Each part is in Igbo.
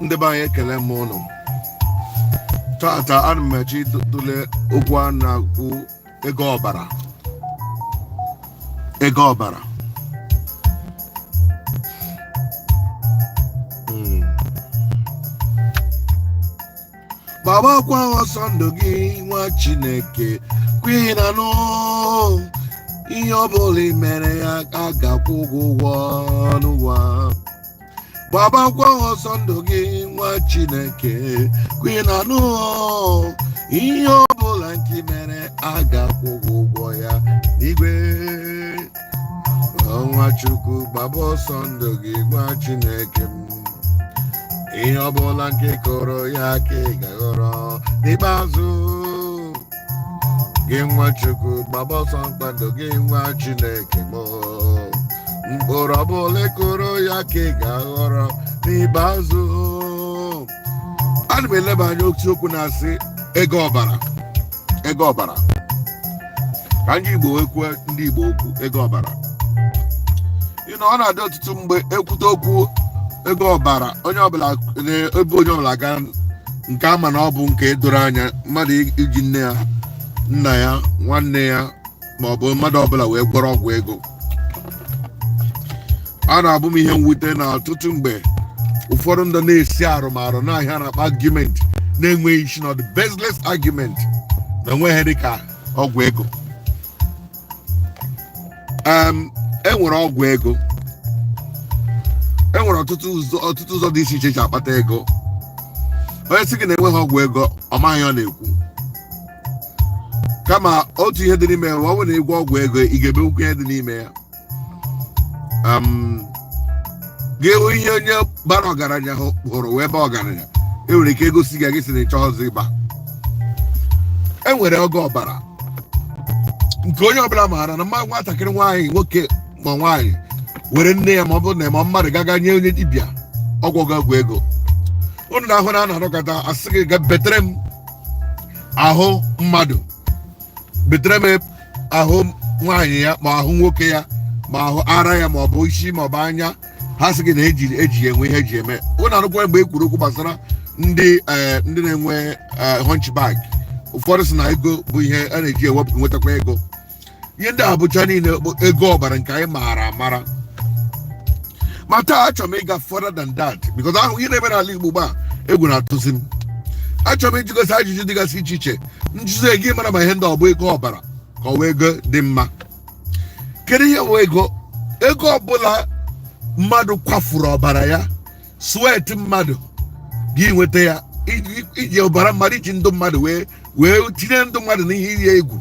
Ndị be anyị, ekele m ụnụ. Tata ana m eche ịtụle okwu a na-akpọ ego ọbara. Ego ọbara. Gbabakwa ọsọ ndụ gị, nwa Chineke, kwinanụ ihe ọ bụla i mere ya a ga-akwụ gị ụgwọ n'ụwa. Gbabakwa ọsọ ndụ gị, nwa Chineke, kwinanụ ihe ọ bụla nke i mere a ga-akwụ gị ụgwọ ya n'igwe. Nwa Chukwu, gbaba ọsọ ndụ gị, nwa Chineke m, ihe ọbụla nke kụrụ ya ka ị ga-aghọrọ n'ikpeazụ. Gị nwa Chukwu, gbaba ọsọ mkpado gị, nwa Chineke m, mkpụrụ ọbụla ị kụrụ ya ka ị ga-aghọrọ n'ikpeazụ. Ana m eleba anya otu okwu na-asị ego ọbara. Ego ọbara, ka ndị Igbo wee kwuo, ndị Igbo okwu ego ọbara. Ọ na-adị ọtụtụ mgbe ekwute okwu ego ọbara, onye ọbụla ebe onye ọbụla gaa nke ama na ọ bụ nke doro anya, mmadụ iji nne ya, nna ya, nwanne ya ma ọ bụ mmadụ ọbụla wee gwọrọ ọgwụ ego. A na-abụ m ihe mwute na ọtụtụ mgbe ụfọdụ ndị na-esi arụmarụ n'ahịa na-akpa argument na-enweghị isi na the baseless argument na enweghị dịka ọgwụ ego. E nwere ọgwụ ego, e nwere ọtụtụ ụzọ dị iche iche eji akpata ego. Onye sị gị na enweghị ọgwụ ego, ọ maghị ọ na-ekwu. Kama otu ihe dị n'ime ya, ọ bụrụ na ịgwọ ọgwụ ego, ị ga-emewukwu ihe dị n'ime ya. Ga-ewu ihe onye bara ọgaranya hụrụ wee baa ọgaranya, e nwere ike egosi gị, gị sị na ị chọghịzị ịba. E nwere ego ọbara nke onye ọbụla maara na mma nwatakịrị nwaanyị, nwoke ma nwaanyị were nne ya ma ọ bụ na ma mmadụ gaga nye onye dibịa ọgwụ ọgwụ ego. Unu na-ahụ na a na-anọkọta asị gị ga betere m ahụ mmadụ, betere m ahụ nwaanyị ya ma ahụ nwoke ya ma ahụ ara ya ma ọ bụ isi ma ọ bụ anya. Ha sị gị na eji enwe ihe eji eme. Unu anụkwa mgbe e kwuru okwu gbasara ndị na-enwe hunchback, ụfọdụ sị na ego bụ ihe a na-eji ewepụ nwetakwa ego. Ihe ndị a bụcha niile bụ ego ọbara nke anyị maara amara. Ma taa achọrọ m ịga further than that, because ahụ ihe na-eme n'ala Igbo ugbu a, egwu na-atụzi m. Achọrọ m ịjụgasị ajụjụ dịgasị iche iche, njụzi gị mara ma ihe ndị ọ bụ ego ọbara ka ọ bụ ego dị mma. Kedu ihe bụ ego? Ego ọbụla mmadụ kwafuru ọbara ya, sweat mmadụ, gị nweta ya, iji ọbara mmadụ, iji ndụ mmadụ wee tinye ndụ mmadụ n'ihe iyi egwu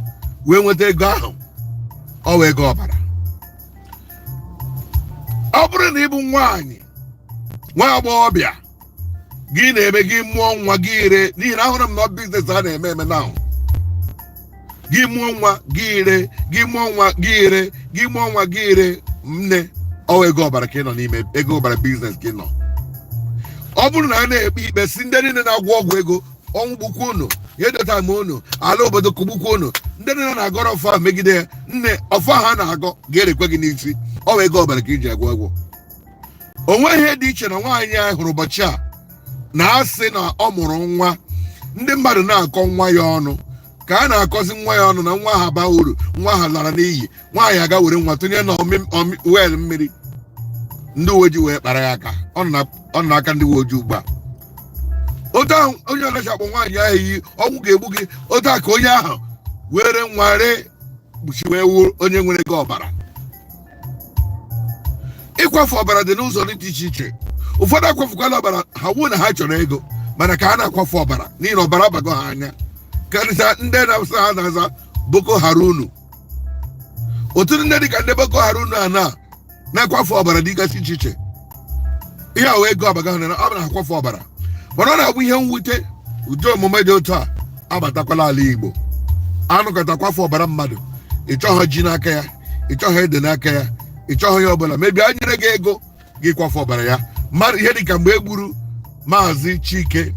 wee nweta ego ahụ, ọ wụ ego ọbara. Ọ bụrụ na ị bụ nwaanyị, nwa agbọghọbịa, gị na-eme gị mụọ nwa gị ree, n'ihi na ahụrụ m na business a na-eme eme now. Gị mụọ nwa gị ree, gị mụọ nwa gị ree, gị mụọ nwa gị ree, nne, ọ wụ ego ọbara ka ị nọ n'ime, ego ọbara business ka ị nọ. Ọ bụrụ na a na-ekpe ikpe si ndị niile na-agwọ ọgwụ ego, ọnwụ gbukwa unu, ihe dota ma unu ala obodo kụgbukwa unu, ndị niile na-agọrọ ọfọ ahụ megide ya, nne, ọfọ ha na-agọ ga-erekwe gị n'isi. Ọ wụ ego ọbara ka iji agwọ ọgwụ. O nweghị ihe dị iche na nwaanyị a hụrụ ụbọchị a na-asị na ọ mụrụ nwa, ndị mmadụ na-akọ nwa ya ọnụ ka a na-akọzi nwa ya ọnụ na nwa ha baa uru, nwa ha lara n'iyi. Nwaanyị aga were nwa tụnye na well mmiri, ndị uwe ojii wee kpara ya aka. Ọ nọ n'aka ndị uwe ojii ugbu a. Otu ahụ onye ọnachi akpọ nwaanyị ahụ iyi ọnwụ ga-egbu gị, otu a ka onye ahụ were nwa ree kpuchi wee wuo onye nwere ego ọbara. Ịkwafu ọbara dị n'ụzọ dị iche iche. Ụfọdụ akwafukwala ọbara ha wuo na ha chọrọ ego, mana ka ha na-akwafu ọbara n'ihi na ọbara abago ha anya, karịsịa ndị na-asa ha na-aza Boko Haram. Otu ndị dị ka ndị Boko Haram a na-akwafu ọbara dịgasị iche iche. Ihe a wee ego abaga ha na ọ na akwafu ọbara, mana ọ na-abụ ihe mwute ụdị omume dị otu a abatakwala ala Igbo. Anụkọta kwafu ọbara mmadụ, ị chọghị ji n'aka ya, ị chọghị ede n'aka ya, ị chọghị ihe ọbụla, mebie a nyere gị ego gị kwafu ọbara ya. Mmadụ ihe dịka mgbe e gburu Maazị Chike,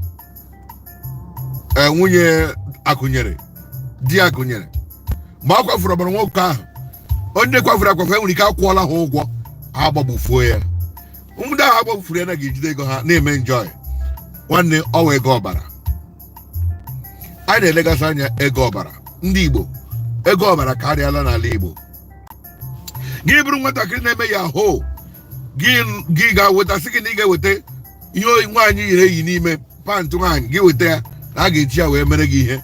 nwunye Akụnyere, di Akụnyere, mgbe a kwafuru ọbara nwoke ahụ, onye kwafuru akwafu enwere ike akwụọla ha ụgwọ, ha agbagbufuo ya. Ndị ahụ agbagbufuru ya na ga-ejide ego ha na-eme enjoy. Nwanne, ọwa ego ọbara anyị na-elegasị anya. Ego ọbara ndị Igbo, ego ọbara karịala n'ala Igbo. Gị bụrụ nwatakịrị na-eme yahoo, gị ga-wetasị gị na ị ga-eweta ihe nwaanyị yiri eyi n'ime pant nwaanyị, gị weta ya na a ga-eji ya wee mere gị ihe.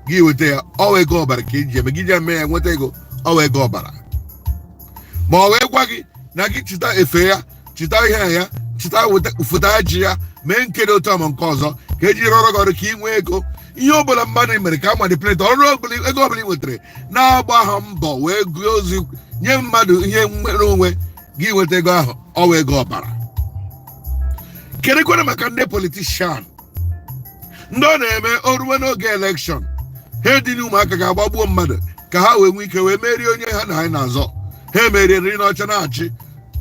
Gị weta ya, ọwa ego ọbara ka eji eme gị ji eme ya nweta ego. Ọwa ego ọbara. Ma ọ wee gwa gị na gị chịta efe ya, chịta ihe ya, chịta, weta foto ji ya, mee nke dị otu a ma nke ọzọ, ka eji rọrọ gị ọrụ ka ị nwee ego. Ihe ọbụla mmadụ mere ka a manipulate ọrụ ọbụla, ego ọbụla ị nwetara na-agba ha mbọ wee gụọ ozi nye mmadụ ihe nwere onwe gị nweta ego ahụ, ọwa ego ọbara. Kedụkwana maka ndị politician, ndị ọ na-eme o ruwe n'oge election, ha edina ụmụaka ga-agbagbuo mmadụ ka ha wee nwee ike wee merie onye ha na ha na-azọ? Ha emeriere n'ọcha na-achị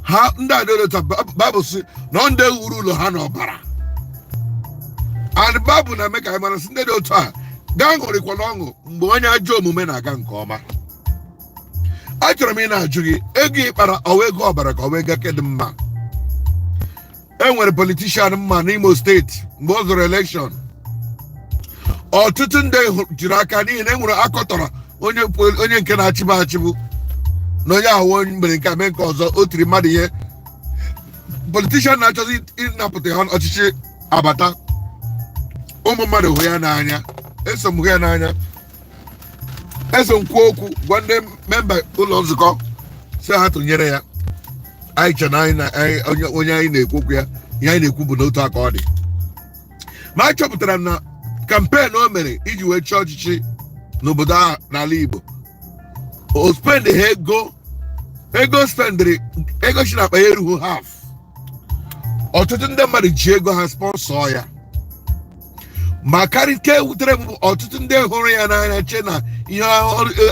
ha. Ndị adịrịta Baịbụl si na ndị wuru ụlọ ha n'ọbara, and Baịbụl na-eme ka anyị mara sị ndị dị otu a gaa ṅụrịkwana ọṅụ mgbe onye ajọ omume na-aga nke ọma. Achọrọ m ị na-ajụ gị, ego ịkpara, ọwa ego ọbara ka ọwa ego kedị mma? E nwere politician mma n'Imo Steeti. Mgbe ọ zụrụ election, ọtụtụ ndị jiri aka n'ihi na e nwere akọtọrọ onye nke na-achịbụ achịbụ na onye ahụ onye mere nke a mee nke ọzọ, o tiri mmadụ ihe. Politician na-achọzi ịnapụta ya ọchịchị abata, ụmụ mmadụ hụ ya n'anya, eso m hụ ya n'anya, eso m kwuo okwu gwa ndị member ụlọ nzukọ si ha tụnyere ya. Anyị che na anyị na onye anyị na-ekwu okwu ya, ihe anyị na-ekwu bụ n'otu aka ọ dị. Ma a chọpụtara na campaign o mere iji wee chọọ ọchịchị n'obodo ahụ n'ala Igbo, o spend ha ego, ego spendịrị, ego si n'akpa ya erughị half. Ọtụtụ ndị mmadụ ji ego ha sponsor ya. Ma karị nke wutere m bụ ọtụtụ ndị hụrụ ya n'anya che na ihe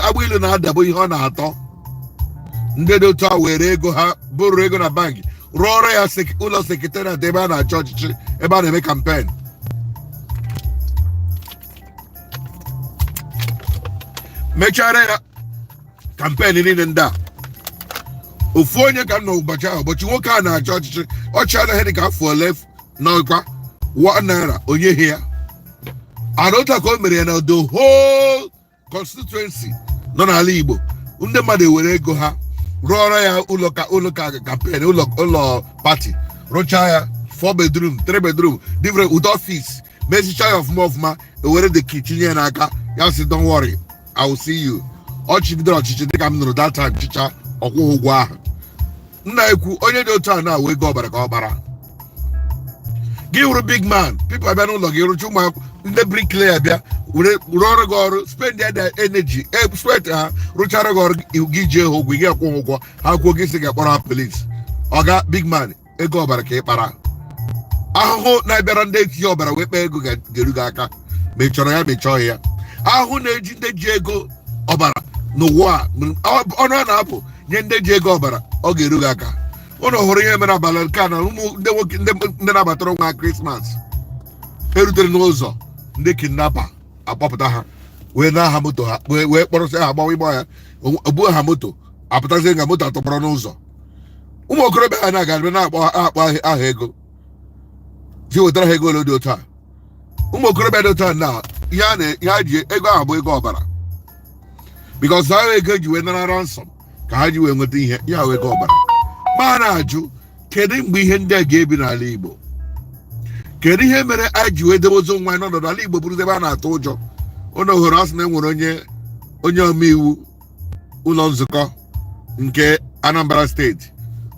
agba ilu na-adabụ ihe ọ na-atọ. Ndị dị otu a were ego ha bụrụ ego na bank rụọrọ ya ụlọ secretariat ebe a na-achọ ọchịchị, ebe a na-eme campaign. Mechara ya campaign niile ndị a. Ofu onye ka m nọ ụbọchị ahụ, ụbọchị nwoke a na-achọ ọchịchị, ọchị anaghị dị ka afọ ole n'ọkwa 1 naira onye ya. And otu a ka o mere ya na the whole constituency nọ n'ala Igbo. Ndị mmadụ ewere ego ha rụọrọ ya ụlọ ka ụlọ ka campaign, ụlọ party, rụchaa ya 4 bedroom, 3 bedroom, different with office, mezichaa ya ọfụma ọfụma, ewere the key tinye ya n'aka ya, sị, "Don't worry, I will see you." Ọchị bidoro ọchịchị dịka m nụrụ that time chicha ọkwụghị ụgwọ ahụ. Nna ekwu onye dị otu a na-awụ ego ọbara ka ọ gbara. Gị wụrụ big man, people abịa n'ụlọ gị rụcha, ụmụ ndị bricklayer bịa were rụọ ọrụ gị ọrụ, spend their energy, sweat ha, rụchara gị ọrụ, gị jee ha ụgwọ, gị akwụ ha ụgwọ, ha kwuo gị sị gị akpọrọ ha police. Ọga big man, ego ọbara ka ị kpara. Ahụhụ na-abịara ndị etinye ọbara wee kpaa ego ga-eru gị aka, ma ị chọrọ ya ma ị chọghị ya. Ahụhụ na-eji ndị ji ego ọbara n'ụwa a, ọnụ a na-apụ nye ndị ji ego ọbara, ọ ga-eru gị aka. Ụnụ hụrụ ihe mere abalị nke a na ụmụ ndị nwoke ndị nabatara nwa Christmas erutere n'ụzọ, ndị kidnapper akpọpụta ha wee na ha moto ha wee kpọrọsị ha gbawa ịgba ya ogbuo ha, moto apụtazie nga moto atọgbọrọ n'ụzọ. Ụmụ okorobịa ha na-aga na-akpọ akpọ aha ego ji wetara ha ego ole dị otu a. Ụmụ okorobịa dị otu a na ihe a na ihe ha ji ego ahụ bụ ego ọbara, because ha ego eji wee nara ransom ka ha ji wee nweta ihe ya wee ego ọbara. Ma a na-ajụ, kedu mgbe ihe ndị a ga-ebi n'ala Igbo? Kedu ihe mere anyị ji wee debe ozu nwa anyị n'ọnọdụ ala Igbo bụrụ ebe a na-atụ ụjọ? Ụnụ hụrụ asị na enwere onye omeiwu ụlọ nzukọ nke Anambra Steeti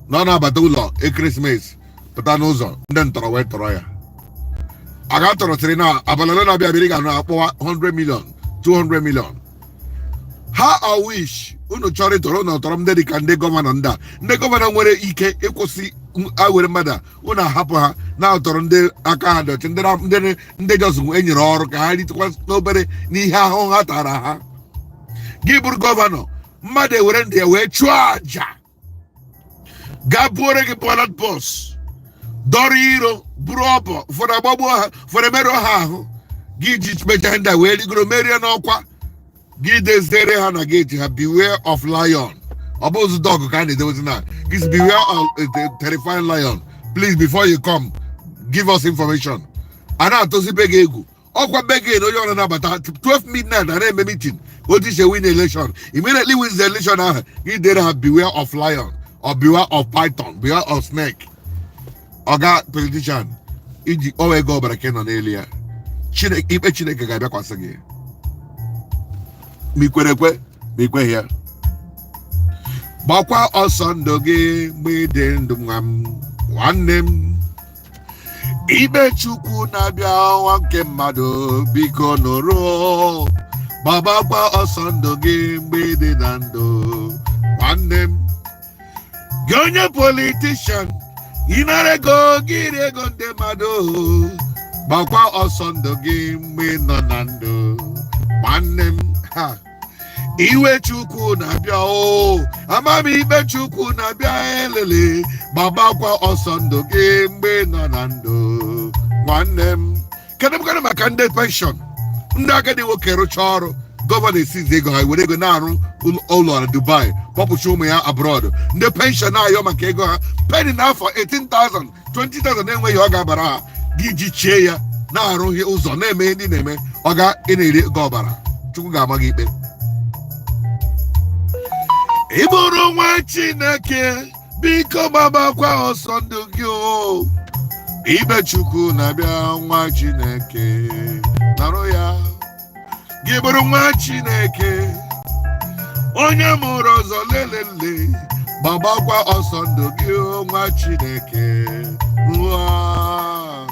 na ọ na-abata ụlọ ekeresimesi, pụta n'ụzọ, ndị ntọrọ wee tọrọ ya. A ga-atọrọsịrị na abalị ole na-abịa abịa, ị ga akpọwa 100 million, 200 million. Ha I wish unu chọrọ ịtọrọ unu tọrọ ndị dị ka ndị governor, ndị a ndị governor nwere ike ịkwụsị awere mmadụ a, unu ahapụ ha na-atọrọ ndị aka ha dị ọcha, ndị just enyere ọrụ ka ha ritekwa n'obere n'ihe ahụhụ ha tara ha. Gị bụrụ governor, mmadụ ewere ndụ ya wee chụọ àjà gaa buore gị ballot box, dọrọ iro bụrụ ọbọ, ụfọdụ agbagbuo ha, ụfọdụ emerụọ ha ahụ, gị ji mechaa ndị a wee rigoro merie n'ọkwa, gị deziere ha na gate ha, "Beware of lion." Ọ bụ ozu dog ka a na-edewezi na gị, "Beware of a terrifying lion. Please, before you come, give us information." A na-atụzi be gị egwu. Ọkwa be gị na onye ọrụ na-abata 12 midnight a na-eme meeting otu isi win election. Immediately wins the election ahụ, gị dere ha "Beware of lion" or "Beware of python", "Beware of snake". Ọga politician, iji ọwa ego ọbara ka ị nọ n'elu ya. Chineke, ikpe Chineke ga-abịakwasị gị, ma ikwere ekwe ma ikweghị ya. Gbakwa ọsọ ndụ gị mgbe ị dị ndụ, nwa m, nwanne m. Ikpe Chukwu na-abịa, nwa nke mmadụ, biko nụrụ. Gbabakwa ọsọ ndụ gị mgbe ị dị na ndụ, nwanne m. Gị onye politician, ị nara ego gị, rie ego ndị mmadụ. Gbakwa ọsọ ndụ gị mgbe ị nọ na ndụ, nwanne m. Ha iwe Chukwu na-abịa o, amamikpe Chukwu na-abịa. Elele, gbabakwa ọsọ ndụ gị mgbe ị nọ na ndụ, nwanne m. Kedu mkwanụ maka ndị pension, ndị agadi nwoke rụchaa ọrụ, governor esizi ego ha were ego na-arụ ụlọ na Dubai, kpọpụcha ụmụ ya abroad? Ndị pension na-ayọ maka ego ha penny n'afọ 18,000, 20,000 na-enweghị ọ ga-abara ha. Gị ji chie ya na-arụghị ụzọ, na-eme ihe ndị na-eme. Ọ ga ị na-eri ego ọbara, Chukwu ga-ama gị ikpe. Ị bụrụ nwa Chineke, biko gbabakwa ọsọ ndụ gị o. Ikpe Chukwu na-abịa, nwa Chineke, narụ ya. Gị bụrụ nwa Chineke, onye mụrụ ọzọ, lelele, gbabakwa ọsọ ndụ gị o, nwa Chineke. Nwa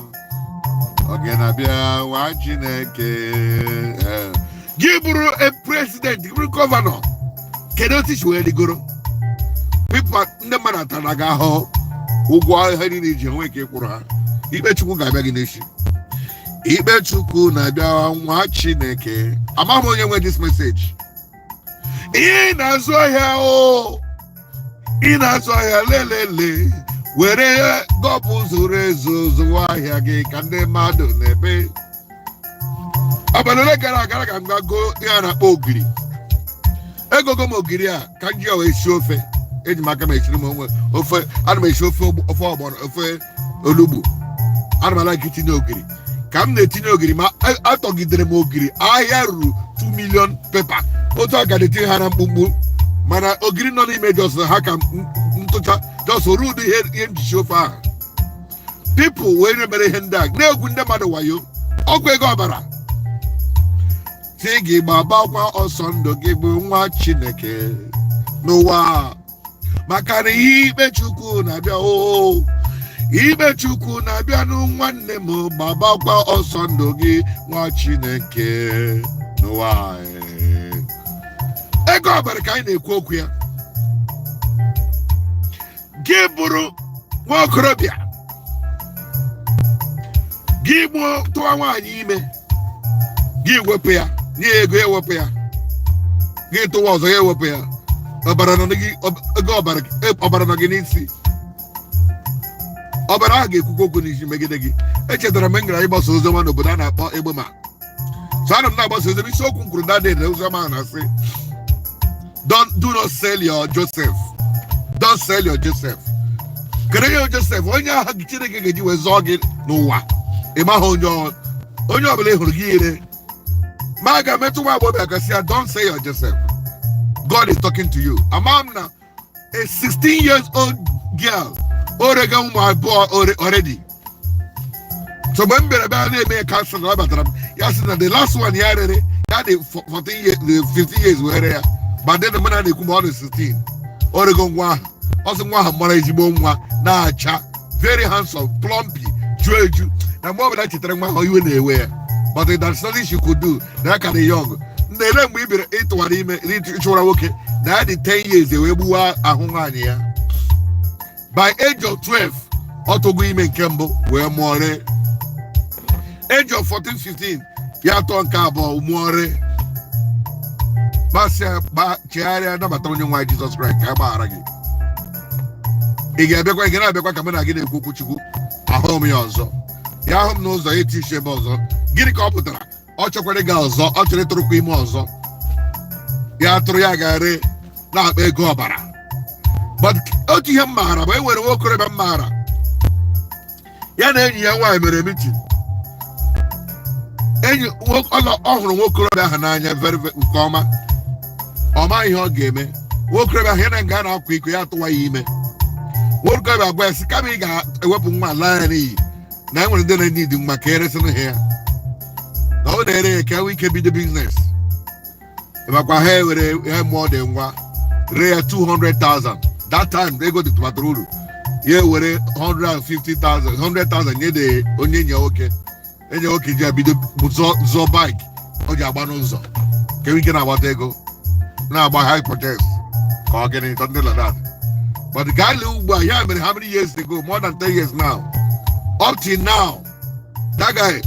oge na-abịa, nwa Chineke. Eh. Gị bụrụ a president, gị bụrụ governor, kedu otu isi wee rigoro? People, ndị mmadụ atara gị ahụhụ, ụgwọ ihe niile iji enwe ka ị kwụrụ ha. Ikpe Chukwu ga-abịa gị n'isi. Ikpe Chukwu na-abịa, nwa Chineke. Amaghị m onye nwe this message. Ị na-azụ ahịa o, ị na-azụ ahịa, lelele, were gọpụ zuru ezu zụwa ahịa gị ka ndị mmadụ na-ebe. Abalị ole gara aga ka m ga goo ihe a na-akpọ ogiri. Egogo m ogiri a ka m ji ya wee sie ofe. Eji m aka m esiri m onwe ofe. Ana m esi ofe ofe ọgbọnọ, ofe olugbu. Ana m ala itinye ogiri. Ka m na-etinye ogiri, ma atọgidere m ogiri ahịa ruru 2 million paper. Otu a ka na-etinye ha na mkpumkpu, mana ogiri nọ n'ime just ha ka ntụcha just rudu ihe ihe njichi ofe ahụ. People wee mere ihe ndị a na-egwu ndị mmadụ wayo, ọgwụ ego ọbara. Si gị gbabakwa ọsọ ndụ gị bụ nwa Chineke n'ụwa a. Maka na ihe ikpe Chukwu na-abịa o, ikpe Chukwu na-abịa nụ. Nwanne m, gbabakwa ọsọ ndụ gị, nwa Chineke, n'ụwa a. Ego ọbara ka anyị na-ekwu okwu ya. Gị bụrụ nwa okorobịa, gị gbuo, tụwa nwaanyị ime, gị wepụ ya, nye ya ego, ewepụ ya. Gị tụwa ọzọ, ya ewepụ ya. Ọbara nọ gị, ego ọbara, ọbara nọ gị n'isi. Ọbara ahụ ga-ekwukwa okwu n'isi megide gị. Echetara m gara ịgbasa oziọma n'obodo a na-akpọ Egbema. So ana m na-agbasa oziọma, isiokwu m kwuru that day na oziọma ahụ na-asị, "Don't, do not sell your Joseph. Don't sell your Joseph." Kedu ihe Joseph? Onye ahụ Chineke ga-eji wee zọọ gị n'ụwa. Ị maghị onye onye ọbụla ị hụrụ gị ire. Ma a ga-emetụ nwa agbọghọbịa aka, sị ya, "Don't sell your Joseph. God is talking to you." Ama m na a 16 years old girl orega ụmụ abụọ already. So mgbe m bịara bịa na-eme ya counsel, ọ batara m, ya sị na the last one ya rere ya dị 14 years, 15 years were ya. But then mụ na na-ekwu ma ọ dị 16, orego nwa ahụ. Ọ sị nwa ahụ mara ezigbo nwa, na-acha, very handsome, plumpy, ju eju, na mgbe ọbụla chetara nwa ahụ, iwe na-ewe ya, but there's nothing she could do, na ya ka dị young. Na-ele mgbe ị bịara ịtụwara ime, ịchụwara nwoke na ya dị 10 years, ewee gbuwa ahụ nwaanyị ya. By age of 12, ọ tụgo ime nke mbụ wee mụọ ree. Age of 14, 15, ya atọ nke abụọ, mụọ ree. Masị ya chegharịa, nabata onye nwe anyị Jizọs Kraịst ka a gbaghara gị. Ị ga-abịakwa, ị ga na-abịakwa ka mụ na gị na-ekwu okwu Chukwu. Ahụ m ya ọzọ, ya ahụ m n'ụzọ ya, eti isi ebe ọzọ. Gịnị ka ọ pụtara? Ọ chọkwara ịga ọzọ, ọ chọrọ ịtụrụkwa ime ọzọ. Ya tụrụ ya ga-ere, na-akpa ego ọbara. But otu ihe m maara bụ, e nwere nwa okorobịa m maara, ya na enyi ya nwaanyị mere meeting. Enyi ọ hụrụ nwokorobịa ahụ n'anya very very nke ọma. Ọ maghị ihe ọ ga-eme. Nwokorobịa ahụ ya na nga na-akwa iko, ya atụwa ya ime. Nwokorobịa agwa ya sị, kama ị ga-ewepụ nwa ala ya n'iyi, na e nwere ndị na-enye idi nwa ka eresịrị ha ya, na ọ na-ere ya ka e nwee ike bido business. Makwa ha ewere ha mụọ dị nwa, ree ya 200,000. That time ego dị tụmatụrụ uru. Ya ewere 150,000, 100,000 nye dị onye enyi ya nwoke. Enyi ya nwoke ji ya bido zụọ bike ọ ji agba n'ụzọ ka enwe ike na-agbata ego, na-agba high protest ka ọ gịnị, something like that. But ka a ugbu a, ya mere how many years ago? More than 10 years now. Up till now, that guy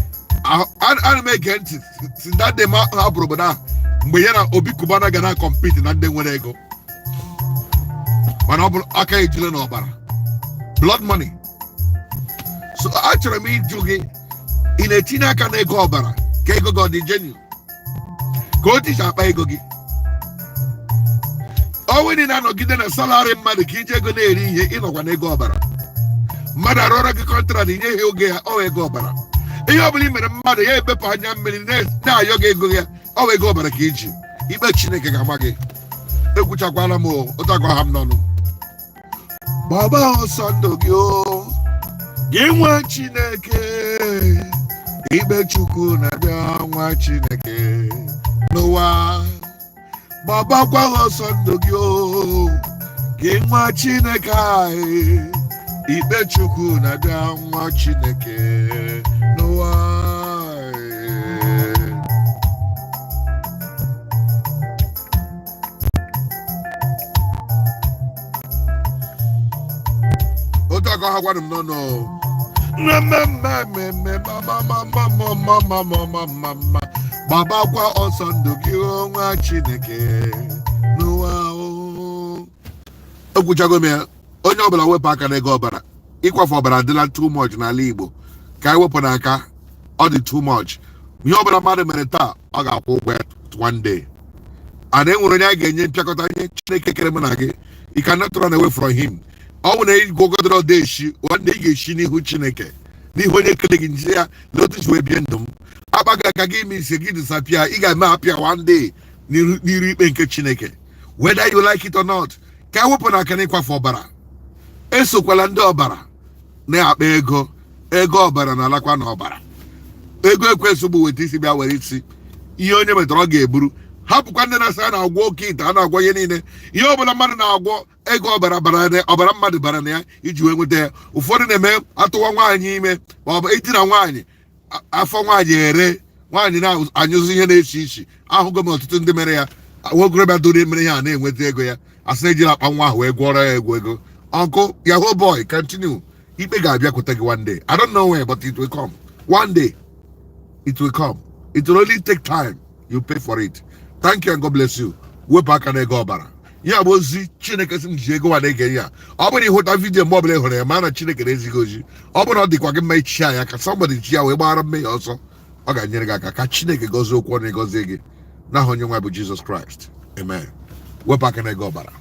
ana m ege ntị. Since that day ma hapụrụ obodo ahụ, mgbe ya na Obi Cubana ga na compete na ndị nwere ego, mana ọ bụrụ aka ejule n'ọbara, blood money. So achọrọ m ịjụ gị, ị na-etinye aka n'ego ọbara ka ego gị ọ dị genuine, ka o ticha akpa ego gị? Ọ bụrụ na na-anọgide na salary mmadụ ka iji ego na-eri ihe, ịnọkwa n'ego ọbara. Mmadụ arụọrọ gị contract, nye ha oge ya, ọ ego ọbara. Ihe ọ bụla i mere mmadụ, ya ebepụ anya mmiri na-ayọ gị ego ya, ọ bụ ego ọbara ka iji. Ikpe Chineke ga-ama gị. Ekwuchakwala m ụtakwa ha m n'ọnụ. Gbaba ọsọ ndụ gị o, gị nwa Chineke. Ikpe Chukwu na-abịa, nwa Chineke n'ụwa. Gbabakwa ọsọ ndụ gị o, gị nwa Chineke anyị. Ikpe Chukwu na-abịa, nwa Chineke n'ụwa. Otu aka ha gwara m n'ọnụ. Mmemme, gbabakwa ọsọ ndụ gị, nwa Chineke n'ụwa. Ekwuchago m ya. Onye ọbụla wepụ aka n'ego ọbara. Ịkwafe ọbara adịla too much n'ala Igbo. Ka anyị wepụ n'aka, ọ dị too much. Ihe ọbụla mmadụ mere taa, ọ ga-akwụ ụgwọ ya one day. And e nwere onye a ga-enye mpịakọta nye Chineke kere mụ na gị. You cannot run away from him. Ọ bụ na ịgwọgodoro ọdọ eshi, one day ị ga-eshi n'ihu Chineke, n'ihu onye kere gị, nje ya na otu si wee bie ndụ m akpaghị aka gị ime ise gị disappear. Ị ga-eme apịa one day n'iru ikpe nke Chineke, whether you like it or not. Ka e wepụ n'aka n'ịkwafe ọbara. Esokwala ndị ọbara na-akpa ego. Ego ọbara na-alakwa n'ọbara. Ego ekwesị bụ weta isi bịa were isi. Ihe onye metara ọ ga-eburu. Hapụkwa ndị na-asa a na-agwọ oke ite, a na-agwọ ihe niile. Ihe ọbụla mmadụ na-agwọ, ego ọbara bara na ọbara mmadụ bara na ya iji wee nweta ya. Ụfọdụ na-eme atụwa nwaanyị ime ma ọ bụ idina nwaanyị, afọ nwaanyị ere, nwaanyị na-anyụzi ihe na-esi isi. Ahụgo m ọtụtụ ndị mere ya. Nwokorobịa doro mere ya na-enweta ego ya, asị na ejiri akpa nwa ahụ wee gwọrọ ya egwu ego. Uncle yahoo boy, continue. Ikpe ga-abịakwute gị one day. I don't know when, but it will come one day. It will come. It will only take time. You pay for it. Thank you and God bless you. Wepụ aka n'ego ọbara. Ya bụ ozi Chineke si m ji ego nwa na-ege ya. Ọ bụrụ na ịhụta video mgbe ọbụla ị hụrụ ya, ma na Chineke na-ezighị ozi. Ọ bụrụ na ọ dịkwa gị mma ichi ya ka somebody ji ya wee gbara mmehie ọsọ, ọ ga-enyere gị aka. Ka Chineke gọzie okwu ọnụ, gọzie gị n'aha onye nwe bụ Jizọs Kraịst. Amen. Wepụ aka n'ego ọbara.